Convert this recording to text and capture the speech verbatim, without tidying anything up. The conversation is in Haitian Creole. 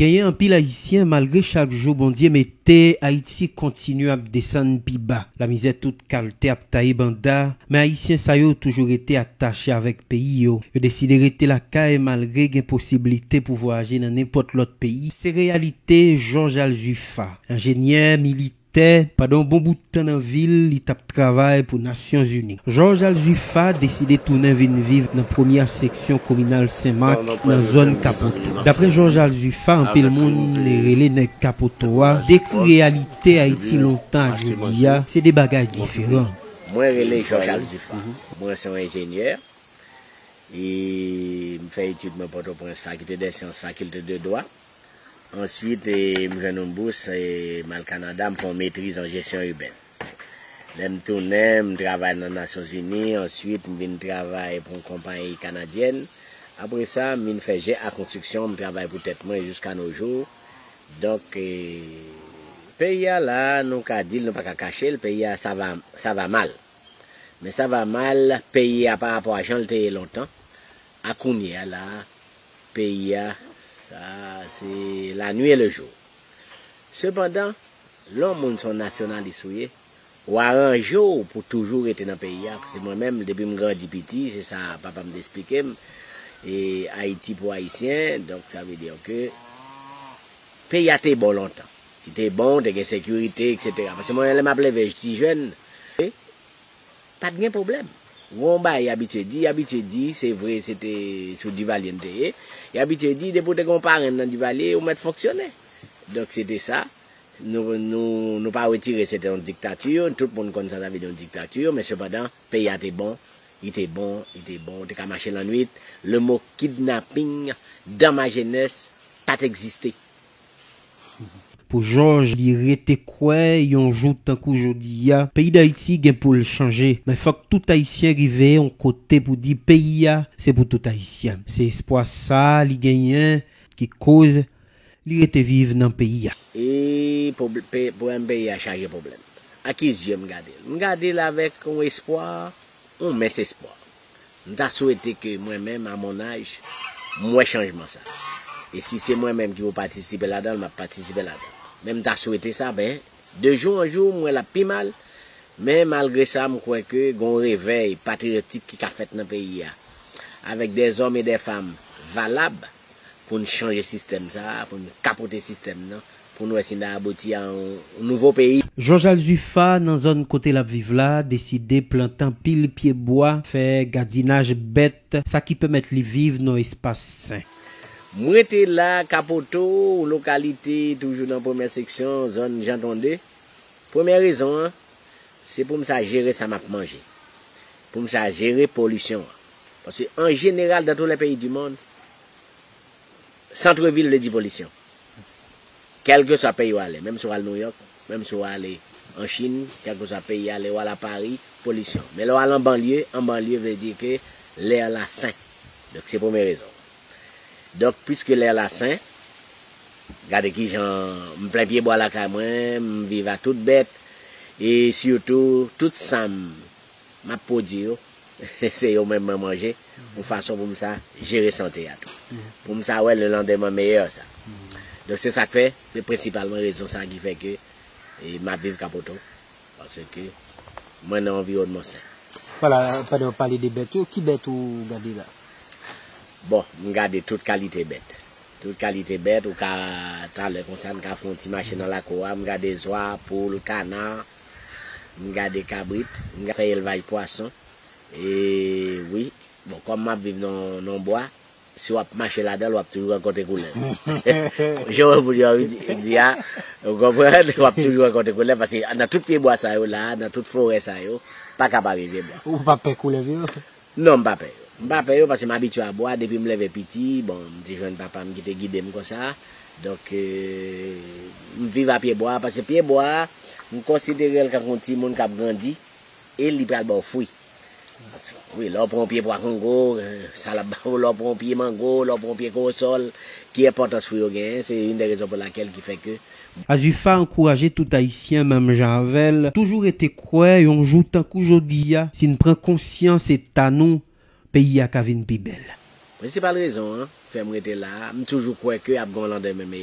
Genyen anpil Ayisyen, malgre chak jou Bondye mete, Ayiti kontinye ap desann pi ba. Lamizè tout kalte ap taye banda, men Ayisyen sa yo toujou rete atache avèk peyi yo. Yo deside rete lakay malgre gen posiblite pou vwayaje nan nenpòt lòt peyi. Se reyalite Georges Alzufa, enjenyè, militè, tè pandan yon bon bout tan nan vil li t ap travay pou Nasyonzini. Georges Alzufa deside tounen vin viv nan premyè seksyon kominal Sen Mak, nan zòn Kapoto. Dapre Georges Alzufa, anpil moun rele nèg Kapoto a, dekri reyalite Ayiti lontan ak jodi a, se de bagay diferan. Mwen rele Georges Alzufa. Mwen se yon enjenyè. E m fè etid mwen Pòtoprens, Faculté des Sciences, Faculté de Droit. Answit, e, m jwenn yon bous, e, m al Kanada, m fè yon metriz an jesyon ibèn. Lè m tounen, m travay nan Nasyonzini, answit, m vin travay pou yon konpayi kanadyèn. Apre sa, m vin fè G A Construction, m travay pou tèt mwen jiska no jou. Donk, e, peyi a la, nou ka di l, nou pa ka kache l, peyi a, sa va, sa va mal. Men sa va mal, peyi a pa rapò a jan l te ye lontan, a kounye a la, peyi a, sa, se la nuit et le jour. Sepandan, lè yon moun se yon nasyonalis ou ye, ou aranje w pou toujou rete nan peyi a. Se mwen menm, depi m grandi piti, se sa papa m te eksplike m. E Ayiti pou Ayisyen, donk sa vle di ke peyi a te bon lontan. Li te bon, te gen sekirite, etsetera. Paske mwen, lè m ap leve ti jèn, pa t gen pwoblèm. Gon bagay y abitye di, y abitye di, se vre, se te sou Divalye n te ye. Y abitye di, depi w te gen yon parenn nan Divalye, ou mèt fonksyone. Donk, se te sa. Nou, nou, nou pa retire, se te yon diktati. Tout moun konn sa sa vle di yon diktati, men sepandan, peyi a te bon, li te bon, li te bon, ou te ka mache lannwit. Le mo kidnaping, dans ma jeunesse, pa t egziste. Pou Jòj, li rete kwè yon jou tankou jodi a, peyi Dayiti gen pou l chanje. Men fòk tout Ayisyen rive yon kote pou di peyi a, se pou tout Ayisyen. Se espwa sa a li genyen ki koz li rete viv nan peyi a. E pwob-, pe-, pwoblèm peyi a chaje pwoblèm. Ak ki zye m gade l? M gade l avèk yon espwa, yon mens espwa. M ta swete ke mwen menm, à mon âge, m wè chanjman sa. E si se mwen menm ki pou patisipe ladan l, m ap patisipe ladan l. Men m ta swete sa, men de jou an jou, m wè l ap pi mal. Men malgre sa, m kwè ke gon revèy patriyotik ki ka fèt nan peyi a, avèk des hommes et des femmes valables, pou n chanje sistèm sa a, pou n kapote sistèm nan, pou n wè si n ta abouti a yon nouvo peyi. Jòj Alzufa, nan zòn kote l ap viv la, deside plante anpil pye bwa, fè gadinaj bèt, sa ki pèmèt li viv nan espas sen. M rete la, Kapoto, yon lokalite toujou nan premyè seksyon, zòn Jan Tonde. Premyè rezon an, se pou m sa jere sa m ap manje. Pou m sa jere polisyon an. Paske, an jeneral, dans tous les pays du monde, santrevil vle di polisyon. Kèlkeswa peyi w ale, menm si w al Nouyòk, menm si w ale an Chin, kèlkeswa peyi w ale, w al a Pari, polisyon. Men lè w al an banlye, an banlye vle di ke lè la sen. Donk, se premye rezon. Donk, piske lè la sen, gade kijan m plen pye bwa lakay mwen, m viv a tout bèt, e sitou, tout sa m, m ap pwodui yo, se yo menm mwen manje, yon fason pou m sa jere sante a tou. Pou m sa wè le lendemain meilleur sa. Donk, se sa k fè, se prensipalman rezon sa ki fè ke, e, m ap viv Kapoto. Paske mwen nan anviwònman sen. Vwala, pandan w pale de bèt yo, ki bèt ou gade la? Bon, m gade tout kalite bèt. Tout kalite bèt, ou ka, talè konsa, n ka fè yon ti mache nan lakou a, m gade zwa, poul, kana, m gade kabrit, m ka fè elvaj pwason. E wi, bon, kòm m ap viv nan, nan bwa, si w ap mache ladan l, w ap toujou rankontre koulèv. Jan w di, di a, ou konprann, w ap toujou rankontre koulèv, paske nan tout pye bwa sa yo la, nan tout forè sa yo, pa ka pa gen vye bwa. Ou pa pè koulèv yo? Non, m pa pè yo. M pa pè yo, paske m abitye a bwa, depi m leve piti, bon, m te jwenn papa m ki te gide m konsa. Donk, e, m viv a pye bwa, paske pye bwa, m konsidere l tankou yon timoun k ap grandi, e li pral ba w fwi. Wi, lè w pran yon pye pwa kongo, e, sa l ap ba w, lè w pran yon pye mango, lè w pran yon pye kowosòl, ki enpòtans fwi yo genyen, se youn dè rezon pou lakèl ki fè ke. Azufa ankouraje tout Ayisyen, menm jan avè l, toujou rete kwè, yon jou tankou jodi a, si n pran konsyans eta nou, peyi a ka vin pi bèl. Prensipal rezon an fè m rete la a, m toujou kwè ke ap gen yon landèmen meyè.